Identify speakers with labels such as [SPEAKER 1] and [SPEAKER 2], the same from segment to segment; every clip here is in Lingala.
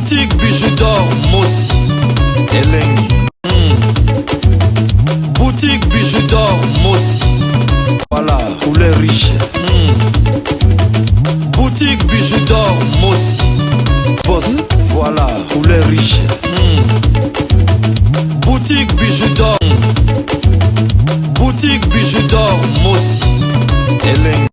[SPEAKER 1] Boutique Bijou d'or Mosi Elengi. Boutique Bijou d'or Mosi. Voilà, couleur riche. Boutique Bijou d'or Mosi. Boss, voilà, couleur riche. Boutique Bijou d'or. Boutique Bijou d'or Mosi. Elengi.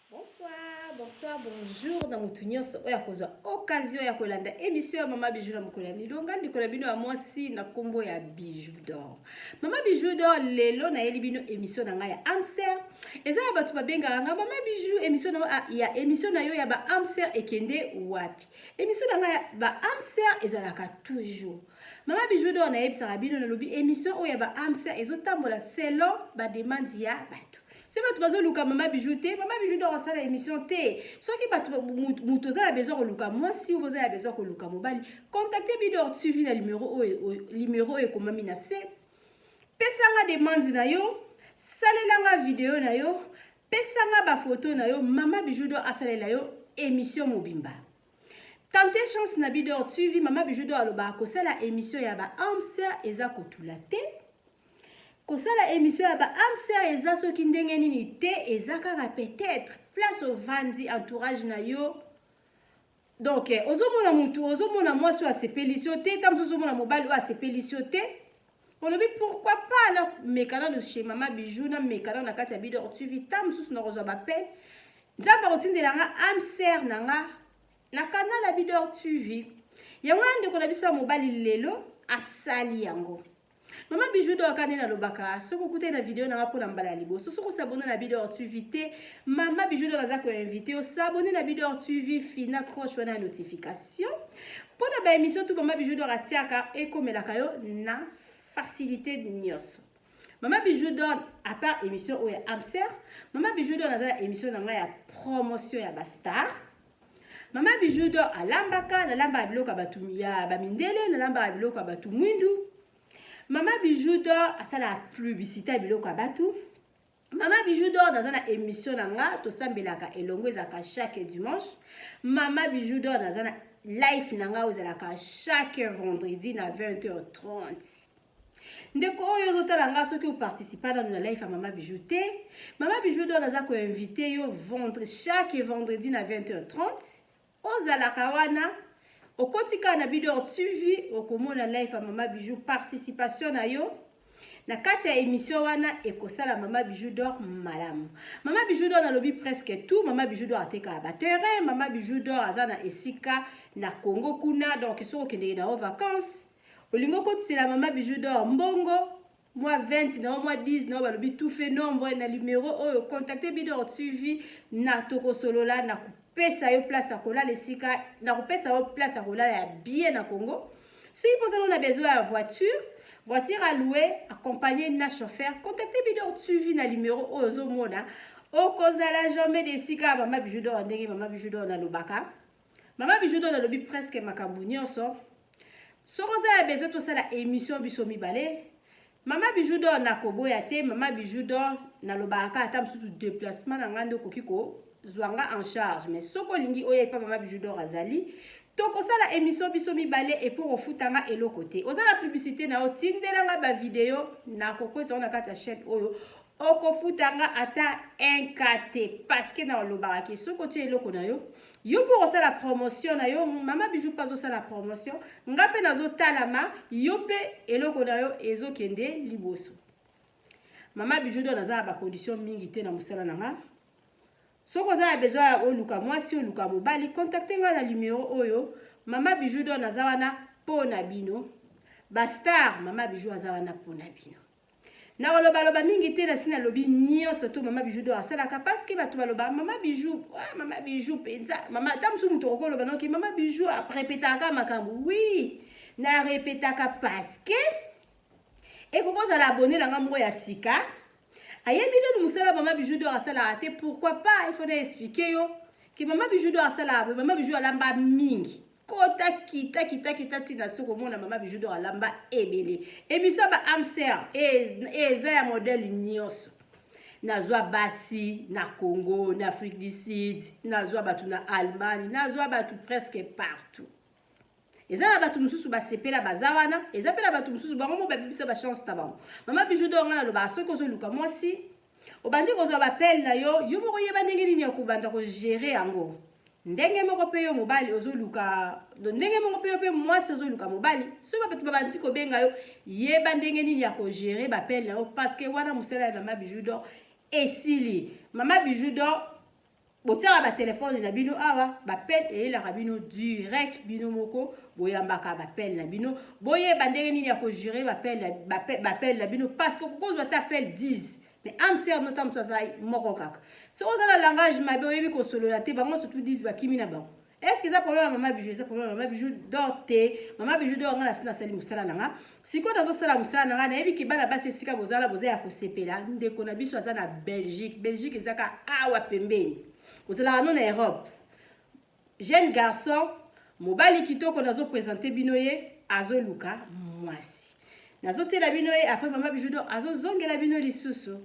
[SPEAKER 2] Bonsoir, bonsoir, bonjour na motu nyonso oyo akozwa occasion ya kolanda émission ya mama Bijou na mokolo ya lelo. Nga ndeko na bino ya mwasi na nkombo ya Bijou d'or. Mama Bijou d'or, lelo nayeli bino émission na ngai ya âme sœur. Eza ya bato babengaka nga mama Bijou, émission na ya émission na yo ya ba âme sœur ekende wapi? Émission na ngai ya ba âme sœur ezalaka toujours. Mama Bijou d'or, nayebisaka bino, nalobi émission oyo ya ba âme sœur ezotambola selon ba demande ya bato. Soki bato bazoluka mama Bijou te, mama Bijou d'or asala émission te. Soki bato, moto oza na besoin koluka mwasi ou oza na besoin koluka mobali, contacte Bidor TV na numéro oyo, numéro oyo ekomami na se. Pesanga demande na yo, salelanga video na yo, pesanga bafoto na yo, mama Bijou d'or asalela yo émission mobimba. Tente chance na Bidor TV. Mama Bijou d'or alobaka kosala émission ya ba âme sœur eza kotula te. Kosala émission ya ba âme sœur eza soki ndenge nini te, eza kaka peut-être place ovandi, entourage na yo. Donc ozomona mutu, ozomona mwasi oyo asepelisi yo te, ta mosusu ozomona mobali oyo asepelisi yo te, olobi pourquoi pas nameka nano chez mama Bijou, nameka nano na kati ya Bidor TV, ta mosusu nakozwa bapene, Nzambe akotindela nga âme sœur na nga na canal ya Bidor TV. Yango wana ndeko na biso ya mobali lelo asali yango. Mama Bijou d'or, kaka nde nalobaka, soki okutani na video nanga mpona mbala ya liboso, soki os'abonner na Bidor TV te, mama Bijou d'or aza koinviter os'abonner na Bidor TV, fina cloche wana ya notification mpona baémission tout mama Bijou d'or atiaka ekomelaka yo na facilité nyonso. Mama Bijou d'or, à part émission oyo ya âme sœur, mama Bijou d'or naza na émission na ngai ya promotion ya bastar. Mama Bijou d'or alambaka, nalambaka biloko ya bato ya bamindele, nalambaka biloko ya bato mwindu. Mama Bijou d'or asalaka publicité ya biloko ya bato. Mama Bijou d'or naza na émission na nga tosambelaka elongo, ezalaka chaque dimanche. Mama Bijou d'or naza na live na nga oyo ezalaka chaque vendredi na 20h30. Ndeko oyo ozotala nga, soki oparticipa nano na live ya mama Bijou te, mama Bijou d'or naza koinviter yo vendre chaque vendredi na 20h30. Ozalaka wana, okoti kaka na Bidor TV, okomona live ya mama Bijou. Participation na yo na kati ya émission wana ekosala mama Bijou d'or malamu. Mama Bijou d'or, nalobi presque tout. Mama Bijou d'or atekaka baterrain. Mama Bijou d'or aza na esika na Congo kuna. Donc soki okendeke na yo vacances, olingi okotisela mama Bijou d'or mbongo, mwa 20 na yo, mwa 10 na yo, balobi tout fait nombre na numéro oyo, contacte Bidor TV na tokosolola, na kopesa yo place ya kolala, esika na kopesa yo place ya kolala ya bien na Congo. Soki mpoza na besoin ya voiture, voiture à louer accompagné na chauffeur, contacte Bidor TV na numéro oyo ozomona. Okozala jamais déçu esika ya mama Bijou d'or. Ndenge mama Bijou d'or nalobaka, mama Bijou d'or nalobi presque makambo nyonso. Soki oza ya besoin tosala émission biso mibale, mama Bijou d'or, nakoboya te. Mama Bijou d'or nalobaka kaka ata mosusu déplacement na ngai nde okoki kozwa nga en charge, mais soki olingi oya epa mama Bijou d'or, azali, tokosala émission biso mibale epo kofuta nga eloko te. Oza na publicité na yo, tindelanga bavideo, nakokotisa ngo na kati ya chaîne oyo, okofuta nga ata 1 ka te, parce que na olobaka ke soki otia eloko na yo, yo mpo kosala promotion na yo, mama Bijou mpe azosala promotion, nga mpe nazotalama, yo mpe eloko na yo ezokende liboso. Mama Bijou d'or naza na bacondition mingi te na mosala na nga. Soki oza na besoin ya oluka mwasi, oluka mobali, contacte ngai na numero oyo. Mama Bijou d'or naza wana mpo na bino bastar. Mama Bijou aza wana mpo na bino. Nakolobaloba mingi te, nasi nalobi nyonso to mama Bijou d'or asalaka, parce que bato baloba mama Bijou, ah, mama Bijou mpenza, mama ata mosusu moto okoloba noki mama Bijou arépétaka makambo. Oui, narépétaka parce que ekoki kozala abonné na nga moko ya sika, ayebi nanu mosala mama Bijou d'or asalaka te. Pourquoi pas, il faut na expliquer yo ke mama Bijou d'or asalaka boye. Mama Bijou alamba mingi, kota kita kita kita ntina soki omona mama Bijou d'or alamba ebele. Émission ya ba âme sœur eza ya modèle nyonso. Nazwa basi na Congo, na Afrique du Sud, nazwa bato na Allemagne, nazwa bato presque partout. Eza na bato mosusu basepela baza wana, eza mpe na bato mosusu bango mo babebisa bachance na bango. Mama Bijou d'Or, ngai nalobaka soki ozoluka mwasi, obandi kozwa bapele na yo, yo moko yeba ndenge nini ya kobanda kogere yango. Ndenge moko mpe yo mobali ozoluka, ndenge moko mpe yo mpe mwasi ozoluka mobali, soki bato babandi kobenga yo, yeba ndenge nini ya kogere bapele na yo, parce que wana mosala ya Mama Bijou d'Or esili. Mama Bijou d'Or, botiaka batelefone na bino awa, bapele eyelaka bino direct, bino moko boyambaka bapele na bino, boyeba ndenge nini ya kogere bapele na bino, parce que okokozwa ata appel 10, mais âme sœur nota mosusu aza moko kaka. Soki oza na langage mabe, oyebi kosolola te, bango surtout 10 bakimi na bango. Est ce que eza problème ya Mama Bijou? Eza problème ya Mama Bijou d'Or te. Mama Bijou d'Or, nga nasi nasali mosala na nga, sikoyo nazosala mosala na nga. Nayebi ke bana basi esika bozala, boza ya kosepela. Ndeko na biso aza na Belgique. Belgique ezaka awa pembeni, ozalaka no na Europe. Jeune garçon, mobali kitoko, nazopresente bino ye, azoluka mwasi. Nazotiela bino ye, après Mama Bijou d'Or azozongela bino lisusu.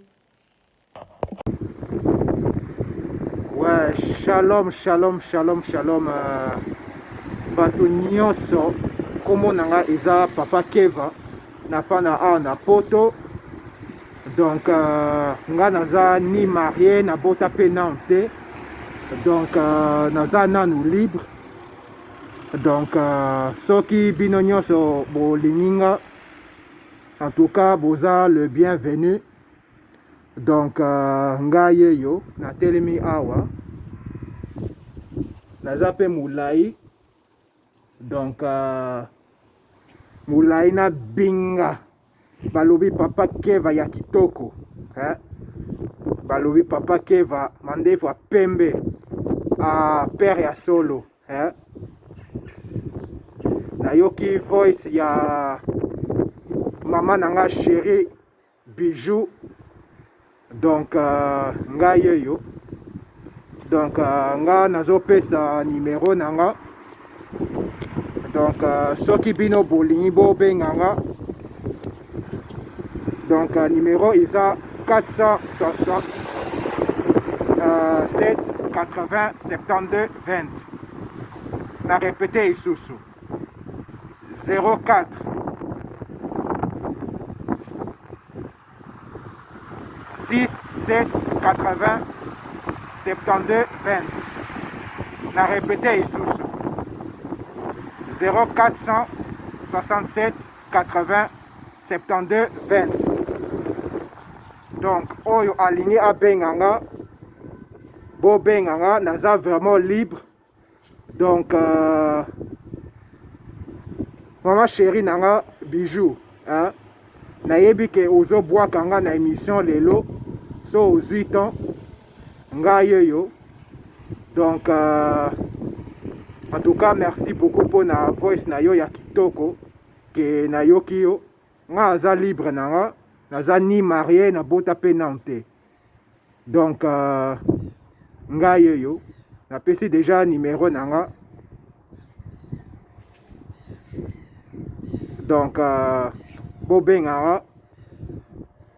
[SPEAKER 3] Ouais, shalom, shalom, shalom, shalom. Bato nyonso, kombo na nga eza Papa Keva, nafanda awa na Poto. Donc nga naza ni marié, nabota mpe nanu te. Donc naza nanu libre. Donc soki bino nyonso bolingi nga, en tout cas boza le bienvenu. Donc ngai yeyo natelemi awa, naza mpe molai. Donc molai na binga, balobi Papa Keva ya kitoko, eh? Balobi Papa Keva mandefu ya pembe, père ya solo, eh? Nayoki voice ya mama na nga chérie Bijou. Donc ngai yeyo. Donc nga nazopesa numero na nga. Donc soki bino bolingi bobenga nga, donc numero eza 467 80 72 20. Na répété lisusu, 04 6 7 80 72 20. Na répété lisusu, 0467 80 72 20. Donc oyo alingi abenga nga, bobenga nga, naza vraiment libre. Donc mama chérie na nga Bijou, hein? Nayebi ke ozobwaka nga na émission lelo, so ozwi temps, ngai yeyo. Donc en tout cas merci beaucoup mpona voice na yo ya kitoko ke nayoki yo. Nga aza libre na nga, naza ni marié, nabota mpe nanu te. Donc ngai yeyo, napesi déjà numéro na nga. Donc bobengaka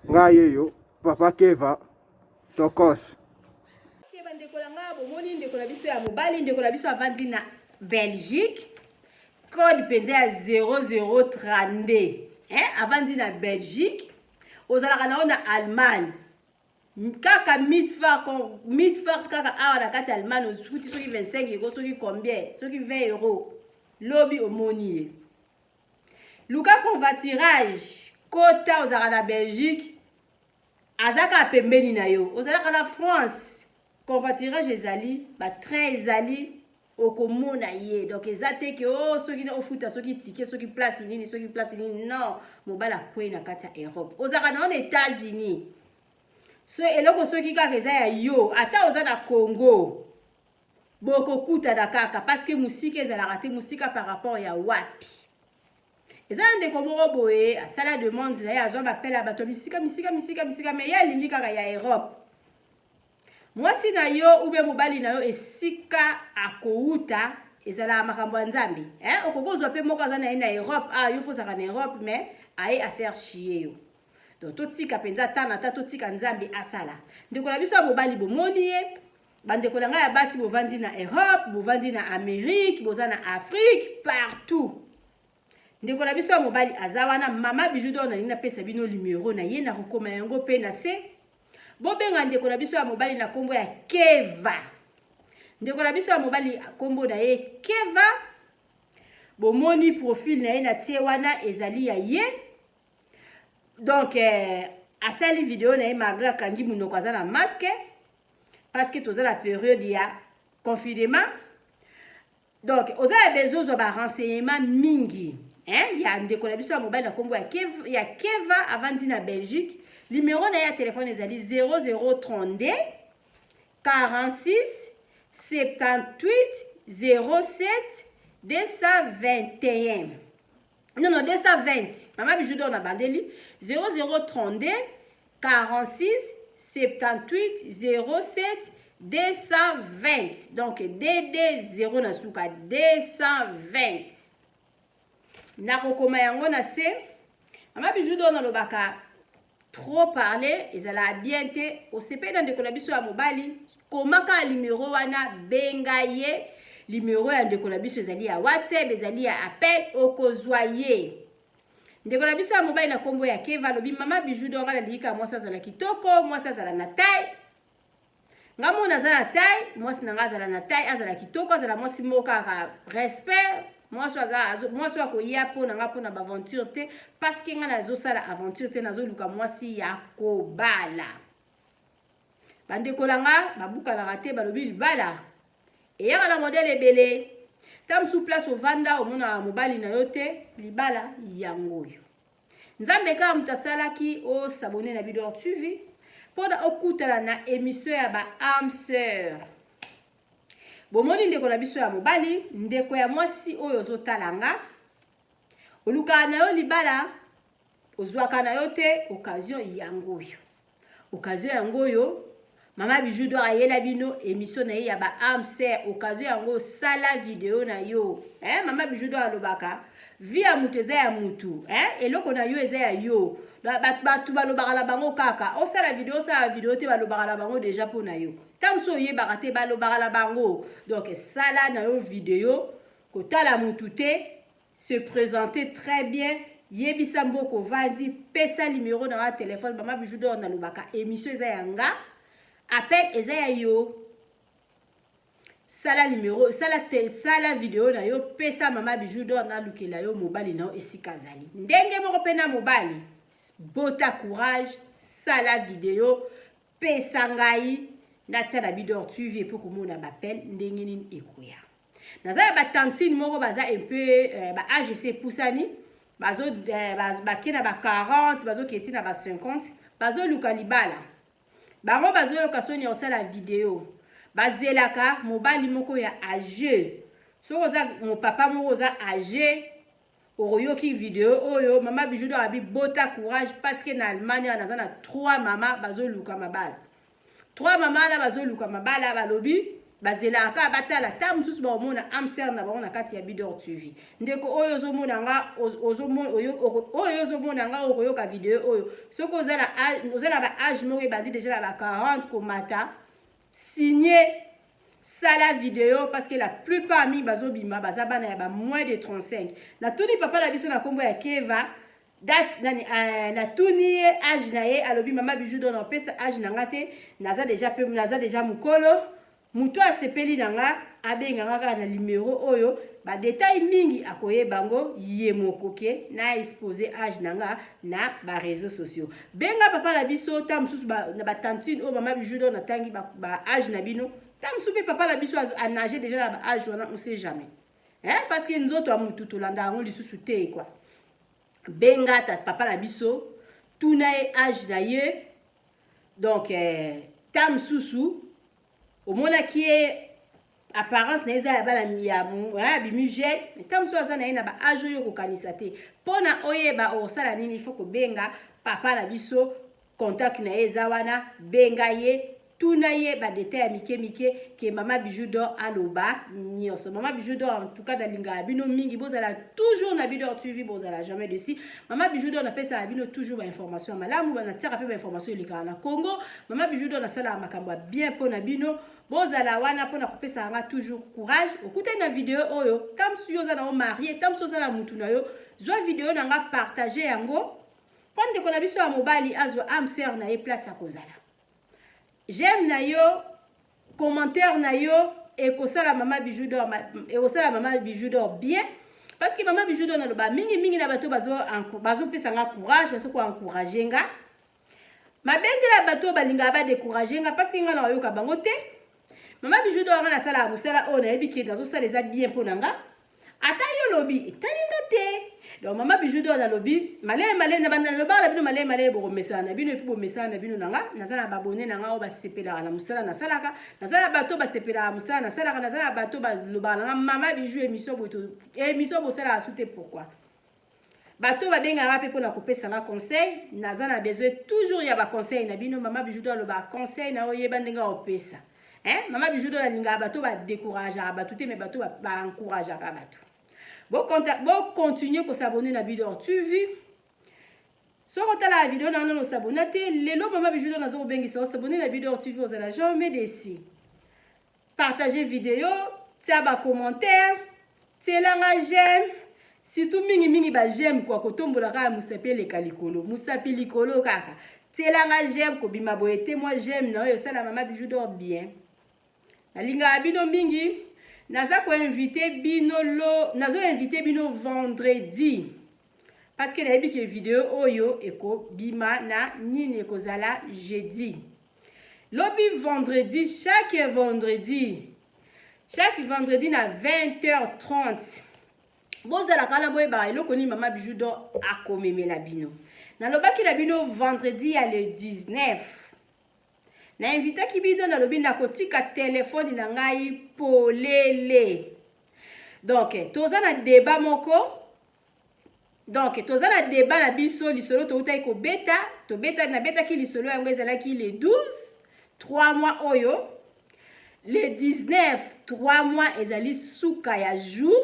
[SPEAKER 3] ngai yeyo, Papa Keva Tokos.
[SPEAKER 2] Ok, bandeko na nga, bomoni ndeko na biso ya mobali, ndeko na biso avandi na Belgique, code mpenza ya 0032, eh? Avandi na Belgique, ozalaka na yo na Allemagne, kaka Mitfahrt kaka awa na kati ya Allemagne, ozuti soki 25 euro, soki combien, soki 20 euro, lobi omoni ye. Luka covoiturage, kota. Ozalaka na Belgique, aza kaka pembeni na yo. Ozalaka na France, covoiturage ezali, batrain ezali, okomona ye. Donc eza te ke o soki ofuta soki ticket, soki place nini, soki place nini. Non, mobali akwei na kati ya Europe, ozalaka na wana États-Unis, so eloko soki kaka eza ya yo, ata oza na Congo, bokokutana kaka, parce que mosika ezalaka te. Mosika par rapport ya wapi? Eza na ndeko moko boye asala demande na ye, azwa bapele ya bato ya misika, misika, misika, misika, mais ye alingi kaka ya Europe. Mwasi na yo ube mobali na yo, esika akouta ezalaka makambo ya Nzambe, eh? Okoki kozwa mpe moko aza na ye na Europe, ah, yo mpo ozalaka na Europe, mais aye affaire chie yo. Donc totika mpenza ata na ata, totika Nzambe asala. Ndeko na biso ya mobali, bomoni ye. Bandeko na ngai ya basi, bovandi na Europe, bovandi na Amérique, boza na Afrique, partout, ndeko na biso ya mobali aza wana. Mama Bijou d'Or nalingi napesa bino numero na ye, na kokoma yango mpe na se. Bobenga ndeko na biso ya mobali na nkombo ya Keva. Ndeko na biso ya mobali, nkombo na ye Keva. Bomoni profil na ye na tie wana, ezali ya ye. Donc asali video na ye malgré akangi monoko, aza na masque parce que toza na période ya confinement. Donc oza ya besoin ozwa barenseignement mingi, hein? Ya ndeko na biso ya mobali na nkombo ya Keva, avandi na Belgique. Numero na ye ya telefone ezali 0032 46 78 07 221, non, non, 220. Mama Bijou d'Or na bandeli 0032 46 78 07 220. Donc dd 0 na suka 220. Nakokoma yango na se. Mama Bijou d'Or nalobaka, trop parler ezalaka bien te. Osepeli na ndeko na biso ya mobali, komaka numero wana, benga ye. Numero ya ndeko na biso ezali ya WhatsApp, ezali ya appel, okozwa ye. Ndeko na biso ya mobali na nkombo ya Keva alobi: "Mama Bijou d'Or, nga nalingi kaka mwasi azala kitoko, mwasi azala na taille. Nga mona aza na taille, mwasi na nga azala na taille, azala kitoko, azala mwasi moko kaka respect, mwasi mwasi oyo akoya mpo na nga mpo na baaventure te, parce que nga nazosala aventure te, nazoluka mwasi ya kobala." Bandeko na nga babukanaka te, balobi libala eyaka na modèle ebele. Ta mosusu place ovanda, omonaka mobali na yo te. Libala yango oyo Nzambe kaka moto asalaki. Os'abonner na Bidor TV mpona okutana na émission ya ba âme sœur. Bomoni ndeko na biso ya mobali, ndeko ya mwasi oyo ozotala nga, olukaka na yo libala, ozwaka na yo te, occasion yango oyo, occasion yango oyo. Mama Bijou d'Or ayela bino émission na ye ya ba âme sœur. Occasion yango, osala video na yo, eh? Mama Bijou d'Or alobaka, vie ya mutu eza ya mutu, eh? Eloko na yo eza ya yo. Bato balobaka na bango kaka osala video, osala video te, balobaka na bango déjà mpo na yo. Ntango mosusu oyebaka te, balobaka na bango. Donc sala na yo video, kotala mutu te, se présenter très bien, yebisa mboka ovandi, pesa numero na yo ya telefone. Mama Bijou d'Or nalobaka, émission eza ya nga, appel eza ya yo. Sala numero, sala, te, sala video na yo, pesa Mama Bijou d'Or, nalukela yo mobali na yo esika azali. Ndenge moko mpe na mobali, bota courage, sala video, pesa ngai, natia na Bidor TV mpo komona baappel ndenge nini ekoya. Naza ya batantine moko baza un peu ba âge epusani, bazo bake na ba 40, bazoketi na ba 50, bazoluka libala. Bango bazoyoka soni ya kosala video, bazelaka mobali moko ya âge. Soki oza mopapa moko oza âgé, okoyoki video oyo, Mama Bijou d'Or abi bota courage, parce que na Allemagne wana naza na trois mama bazoluka mabala. Trois mama wana bazoluka mabala, balobi bazelaka kaka batala ta mosusu bakomona âme sœur na bango na kati ya Bidor TV. Ndeko oyo ozomona nga, oyo ozomona nga, okoyoka video oyo, soki oza na ba âge moko ebandi déjà na ba 40 komata, signe, sala video, parce que la plupart mingi bazobima baza bana ya ba moins de 35. Natuni papa na biso na nkombo ya Keva date nani, natuni ye âge na ye, alobi: "Mama Bijou d'Or, opesa âge na nga te, naza déjà pe naza déjà mokolo. Moto asepeli na nga, abenganga kaka na numero oyo, badétail mingi akoyeba yango ye moko ke na expose âge na nga na baréseaux sociaux." Benga papa na biso. Ta mosusu na batantine oyo Mama Bijou d'Or natangi baâge na bino, ta mosusu mpe papa na biso anage déjà na baâge wana, on sait jamais, hein? Parce que nzoto ya motu tolanda yango lisusu te, quoi. Benga ta papa na biso, tuna ye âge na ye. Donc ta mosusu omonaki ye, apparence na ye eza ya bana ya abimi jeune, ta mosusu aza na ye na baâge oyo kokanisa te. Mpona oyeba okosala nini, il faut kobenga papa na biso. Contact na ye eza wana, benga ye. Tuna ye ba detail ya mike mike ke mama Bijou d'or aloba nyonso. Mama Bijou d'or, en tout cas nalingaka bino mingi, bozala toujours na Bidor TV, bozala jamais dessus. Mama Bijou d'or, napesaka bino toujours ba information ya malamu, natiaka mpe ba information elekaka na Congo. Mama Bijou d'or, nasalaka makambo ya bien mpo na bino. Bozala wana mpona kopesaka nga toujours courage. Okutani na video oyo, ta mosusu yo oza na yo marie, ta mosusu oza na mutu na yo, zwa video na nga, partage yango mpo ndeko na biso ya mobali azwa âme sœur na ye place ya kozala. J'aime na yo, commentaire na yo ekosala mama Bijou d'or, ekosala mama Bijou d'or bien, parce que mama Bijou d'or naloba mingi mingi na bato bazopesa nga courage, bazo koencourage nga. Mabendela bato balingaka badécourage nga, parce que nga na oyoka bango te. Mama Bijou d'or, nga nasalaka mosala oyo nayebi ke nazosala eza bien mpo na nga. Ata yo lobi etali nga te. Donc mama Bijou d'or, nalobi maleye maleye na banda, nalobaka na bino maleye maleye, bokomesana na bino et puis bomesana na bino na nga. Naza na babone na nga oyo basepelaka na mosala nasalaka, naza na bato basepelaka mosala nasalaka, naza na bato balobaka na nga: "Mama Bijou, émission boye, émission bosalaka su te, pourquoi?" Bato babengaka mpe mpona kopesa nga conseil. Naza na besoin toujours ya baconseil na bino. Mama Bijou d'or aloba conseil na oyeba ndenge opesa, hein? Mama Bijou d'or alingaka bato badécourageaka bato te, mais bato baencourageaka bato. Bocontinue kos'abonner na Bidor TV. Soki otalaka video na nano os'abonner te, lelo mama Bijou d'or naza kobengisa os'abonner na Bidor TV, ozala jamais déçu. Partage video, tia bacommentaire, tielanga j'aime, surtout mingimingi baj'aime kwa kotombola kaka mosapi eleka likolo, mosapi likolo kaka. Tielanga j'aime, kobima boye te. Mwa j'aime na oyo osala mama Bijou d'or bien. Nalingaka bino mingi. Naza koinvite bino lo, nazoinvite bino vendredi, parce que nayebi ke video oyo ekobima na nini, ekozala jeudi. Lobi vendredi, chaque vendredi, chaque vendredi na 20h30, bozalaka wana, boyebaka eloko nini mama Bijou d'or akomemela bino. Nalobaki na bino vendredi ya le 19, nainvitaki bino, nalobi nakotika telefone na ngai polele. Donc toza na débat moko, donc toza na débat na biso, lisolo toutaki kobeta, tobeta, nabetaki lisolo yango ezalaki le 12, 3 mois oyo. Le 19, 3 mois ezali suka ya jour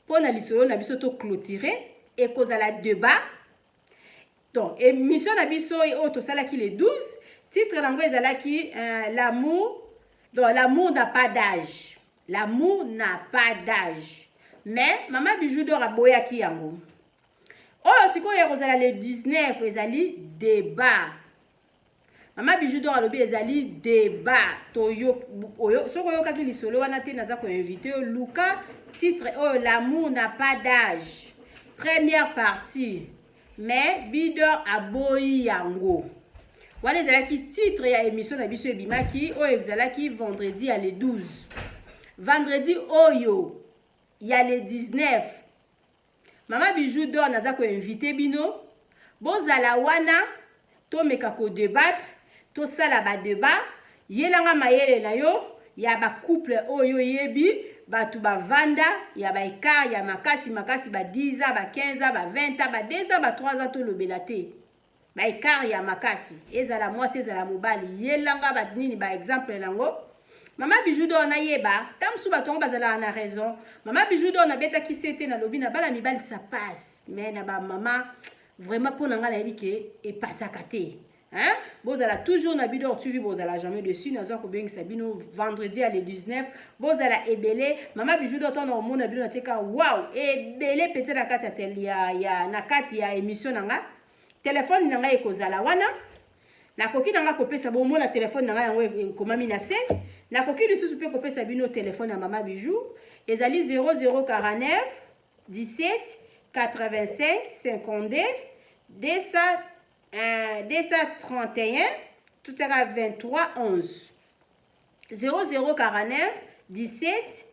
[SPEAKER 2] mpo na lisolo na biso toclôture. Ekozala débat. Donc émission na biso oyo tosalaki le 12, titre nango ezalaki l'amour, donc l'amour n'a pas d'âge, l'amour n'a pas d'âge. Mais mama Bijou d'or aboyaki yango. Oyo sikoyo ekozala le 19 ezali débat. Mama Bijou d'or alobi ezali débat. Soki oyokaki lisolo wana te, naza koinvite yo, luka titre oyo, "L'amour n'a pas d'âge", première partie. Mais Bidor aboyi yango. Wana ezalaki titre ya émission na biso ebimaki, oyo ezalaki vendredi ya le 12. Vendredi oyo ya le 19, mama Bijou d'or naza koinvite bino, bozala wana, tomeka kodébattre, tosala badébat. Yelanga mayele na yo ya bacouple oyo oyebi, bato bavanda ya baécart ya makasi makasi, ba 10 ans, ba 15 ans, ba 20 ans, ba 2 ans, ba 3 ans. Tolobela te baécart ya makasi, ezala mwasi, ezala mobali. Yelanga banini, baexemple nango. Mama Bijou d'or nayeba ta mosusu bato yango bazalaka na raison. Mama Bijou d'or nabetaki se te, nalobi na bana mibali ça passe, mais na bamama vraiment, mpo na ngai nayebi ke epasaka te, hein? Bozala toujours na Bidor TV, bozala jamais dessus. Naza kobengisa bino vendredi ya le 19, bozala ebele. Mama Bijou d'or, ntango omona bino natieka wow ebele pete na kati ya na kati ya émission na nga, telefone na ngai ekozala wana. Nakoki na nga kopesa, bomona telefone na ngai yango ekomami na se. Nakoki lisusu mpe kopesa bino telefone ya mama Bijou, ezali 0049 17 85 52 200, 231 tout à 23 11. 0049 17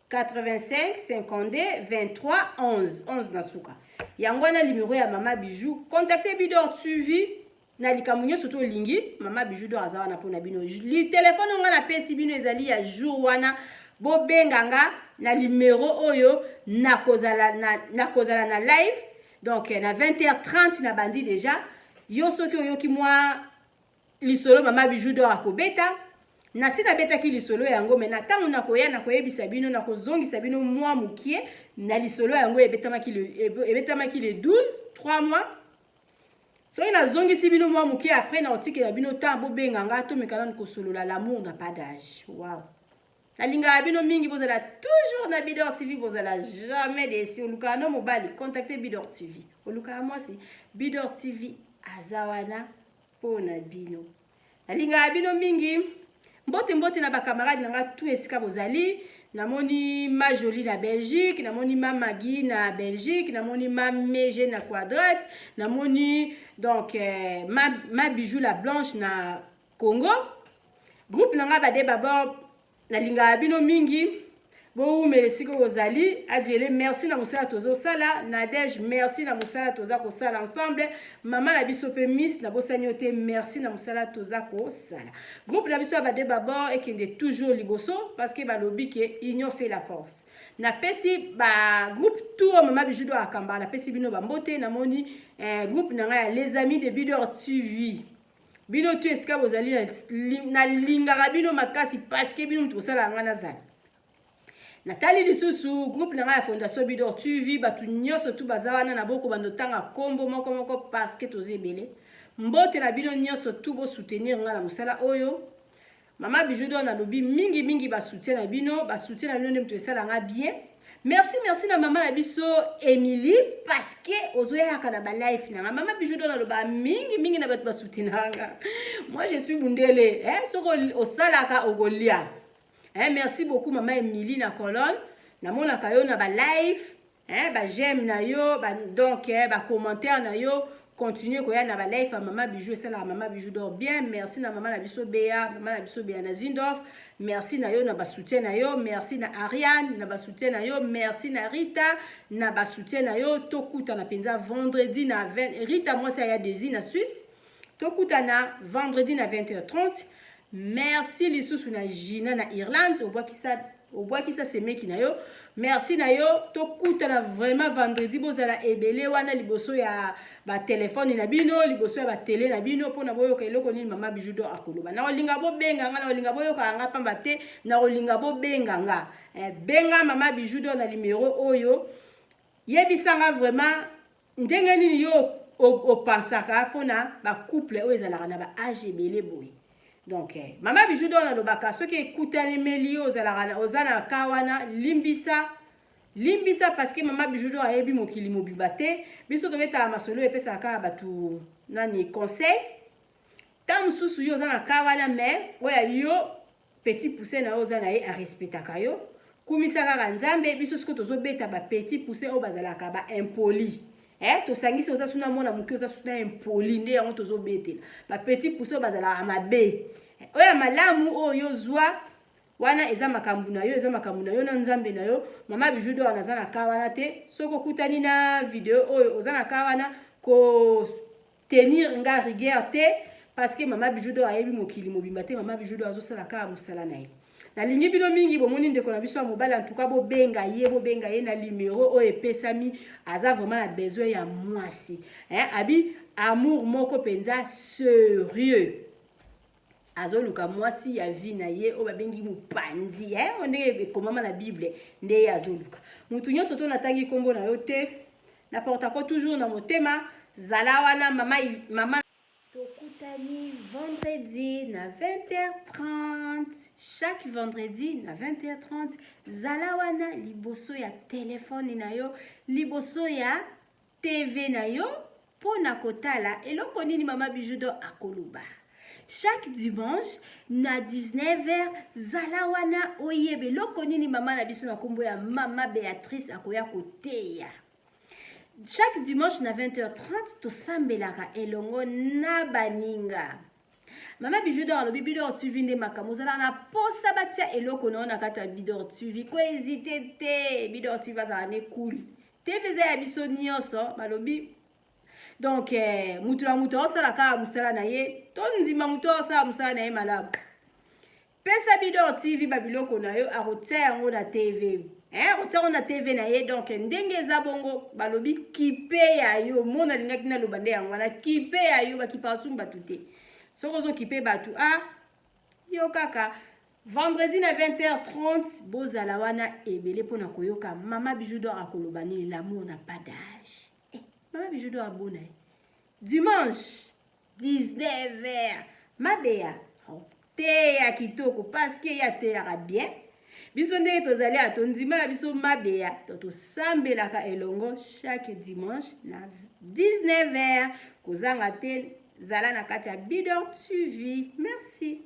[SPEAKER 2] 85 52 23 11, 11 na suka. Yango wana numero ya mama Bijou. Contacte Bidor TV na likambo nyonso to olingi. Mama Bijou d'or aza wana mpona bino. Telefone nga napesi bino ezali ya jour wana. Bobenga nga na numero oyo, nakozala na live. Donc na 20h30 na bandi déjà. Yo soki oyoki mwa lisolo mama Bijou d'or akobeta. Nasi nabetaki lisolo yango, me na ntango nakoya nakoyebisa bino, nakozongisa bino mwa mokie na lisolo yango ebetamaki le, ebetamaki le 12 3 mois. Soki nazongisi bino mwa mokie, après nakotikela bino temps bobenga nga, tomeka nanu kosolola. L'amour n'a pas d'âge. Wow, nalingaka bino mingi. Bozala toujours na Bidor TV, bozala jamais déçus. Olukaka no mobali, contacte Bidor TV. Olukaka mwasi, Bidor TV aza wana mpo na bino. Nalingaka bino mingi. Mbote, mbote na bacamarade na nga tout esika bozali. Namoni ma Jolie na Belgique, namoni ma Magi na Belgique, namoni ma Mege na Quadrate, namoni donc ma Bijou la Blanche na Congo. Groupe na nga bade babord, nalingaka bino mingi. Bowumela esika bozali. Adjele, merci na mosala tozosala. Nadege, merci na mosala toza kosala ensemble. Mama na biso mpe Miss, nabosani yo te, merci na mosala toza kosala. Groupe na biso ya bade babord ekende toujours liboso, parce que balobi ke union fait la force. Napesi bagroupe tout oyo Mama Bijou d'Or akambaka, napesi bino bambote. Namoni groupe na ngai ya Les Amis de Bidor TV, bino tu esika bozali, nalingaka bino makasi, parce que bino moto bosalaka ngai nazala. Natali lisusu groupe na ngai ya Fondation Bidor TV, bato nyonso tu baza wana. Na boko bando tanga nkombo moko moko parce que toza ebele. Mbote na bino nyonso tu bosoutenir ngai na mosala oyo. Mama Bijou d'Or nalobi mingimingi, basoutien na bino, basoutien na bino nde moto esalanga bien. Merci, merci na mama na biso Émilie, parce que ozoyaka na balive na nga. Mama Bijou d'Or naloba mingimingi na bato basoutenaka nga. Moi, je suis bundele, eh? Soki osalaka, okolia, eh? Merci beaucoup, mama Émilie na Colonne. Namonaka yo na balive, eh, baj'aime na yo ba, donc eh, bacommentaire na yo. Continue koya na balive ya Mama Bijou, esalaka Mama Bijou d'Or bien. Merci na mama na biso Bea, mama na biso Bea na Zindorf, merci na yo na basoutien na yo. Merci na Ariane na basoutien na yo. Merci na Rita na basoutien na yo. Tokutana mpenza vendredi na 20. Rita, mwasi aya Desi na Suisse, tokutana vendredi na 20h30. Merci lisusu na Gina na Irlande, obwakisa semeki na yo, merci na yo. Tokutana vraiment vendredi, bozala ebele wana liboso ya batelefone na bino, liboso ya batele na bino, mpona boyoka eloko nini Mama Bijou d'Or akoloba. Na kolinga bobenga nga, na kolinga boyoka nga pamba te, na kolinga bobenga nga. Benga Mama Bijou d'Or na numero oyo, yebisanga vraiment ndenge nini yo opansaka mpona bacouple oyo ezalaka na baâge ebele boye. Donc Mama Bijou d'Or nalobaka, soki ekutanimeli yo, ozalaka oza na ka wana, limbisa, limbisa, parce que Mama Bijou d'Or ayebi mokili mobimba te. Biso tobetaka masolo epesaka kaka bato nani conseil. Ntango mosusu yo oza na ka wana, mais oyo yo petit poucet na yo oza na ye arespectaka yo, kumisa kaka Nzambe. Biso sikoyo tozobeta bapetit poucet oyo bazalaka baimpoli, tosangisi oza suna mwana moke, oza suna impoli, nde yango tozobetela bapetit poucet oyo bazalaka mabe. Oyo ya malamu oyo ozwa wana, eza makambo na yo, eza makambo na yo na Nzambe na yo. Mama Bijou d'Or naza na ka wana te. Soki okutani na video oyo, oza na ka wana, kotenir nga rigueur te, parce que Mama Bijou d'Or ayebi mokili mobimba te. Mama Bijou d'Or azosala kaka mosala na ye. Nalingi bino mingi. Bomoni ndeko na biso ya mobali, antuka bobenga ye, bobenga ye na numero oyo epesami. Aza vraiment na besoin ya mwasi, eh, abi amour moko mpenza sérieux. Azoluka mwasi ya vie na ye oyo babengi mopanzi, eh? Oyo ndenge ekomama na Bible nde ye azoluka. Motu nyonso to natangi nkombo na yo te, naportako toujours na motema. Zala wana, mama, mama. Tokutani vendredi na 20h30, chaque vendredi na 20h30. Zala wana liboso ya telefone na yo, liboso ya TV na yo, mpo na kotala eloko nini Mama Bijou d'Or akoloba. Chaque dimanche na 19h, zala wana oyeba eloko nini mama na biso na nkombo ya Mama Béatrice akoya koteya. Chaque dimanche na 20h30, tosambelaka elongo na baninga. Mama Bijou d'Or alobi Bidor TV nde makambo. Ozalaka na posa batia eloko na yo na kati ya Bidor TV, kohésiter te. Bidor TV azalaka ne cool. TV eza ya biso nyonso, balobi. Donc mutu na mutu aosala kaka mosala na ye. Tondima mutu aosala mosala na ye malamu. Pesa Bidor TV babiloko na yo, akotia yango na TV, akotia yango na TV na ye. Donc ndenge eza bongo, balobi kipe ya yo. Mona alingaki naloba nde yango wana, kipe ya yo. Bakipaka sumu bato te. Soki ozokipe bato, a. Yo kaka vendredi na 20h30 bozala wana ebele mpona koyoka mama Bijou d'Or akoloba nini. L'amour n'a pas d'âge. Eh, mama Bijou d'Or abona ye. Dimanche 19h, mabeya teya kitoko, parce que ye ateyaka bien. Biso ndenge tozali ya tondima na biso mabeya to tosambelaka elongo chaque dimanche na 19h. Kozanga te, zala na kati ya Bidor TV. Merci.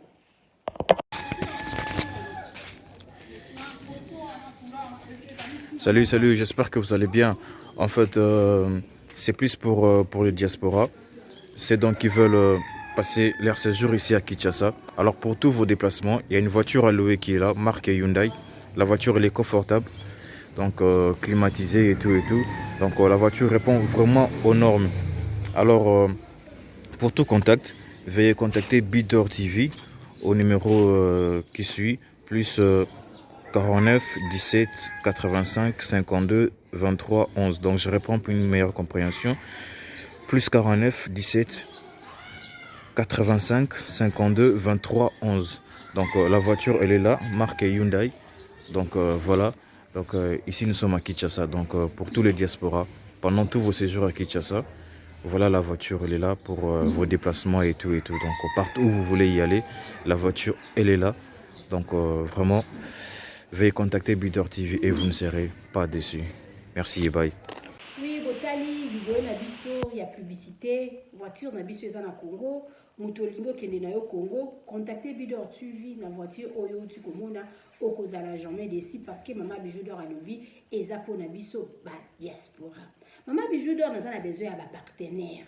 [SPEAKER 4] Salut, salut, j'espère que vous allez bien. En fait, c'est plus pour les diasporas. C'est donc qui veulent passer leur séjour ici à Kinshasa. Alors pour tous vos déplacements, il y a une voiture à louer qui est là, marque Hyundai. La voiture, elle est confortable, donc climatisée et tout et tout. Donc la voiture répond vraiment aux normes. Alors pour tout contact, veuillez contacter Bidor TV au numéro qui suit, plus 49 17 85 52 23 11. Donc je réponds pour une meilleure compréhension. Plus 49 17 85 52 23 11. Donc la voiture, elle est là, marque Hyundai. Donc voilà. Donc ici nous sommes à Kinshasa. Donc pour tous les diasporas, pendant tous vos séjours à Kinshasa, voilà, la voiture, elle est là pour vos déplacements et tout et tout. Donc partout où vous voulez y aller, la voiture, elle est là. Donc vraiment, veuillez contacter Bidor TV et vous ne serez pas déçus. Merci et bye.
[SPEAKER 2] Oui, botali vidéo na biso ya publicité, voiture na biso eza na Congo. Moto olingi okende na yo Congo, contacte Bidor TV na voiture oyo outi komona, okozala jamais déçu, parce que mama Bijou d'Or alobi eza mpona biso badiaspora. Mama Bijou d'Or naza na besoin ya bapartenaire.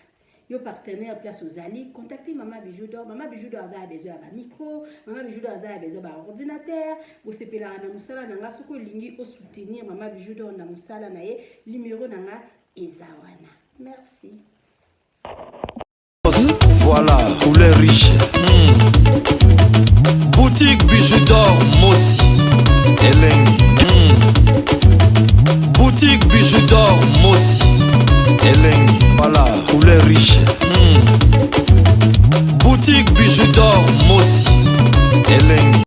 [SPEAKER 2] Yo partenaire, place ozali, contacte mama Bijou d'Or. Mama Bijou d'Or aza ya besoin ya bamicro, mama Bijou d'Or aza ya besoin ya baordinateur. Bosepelaka na mosala na nga. Soki olingi osoutenir mama Bijou d'Or na mosala na ye, numéro na nga eza wana. Merci.
[SPEAKER 1] Voilà, couleur riche. Boutique Bijou d'Or Mossi. Elengi. Boutique Bijou d'Or Mossi. Elengi. Voilà, couleur riche. Boutique Bijou d'Or Mossi. Elengi.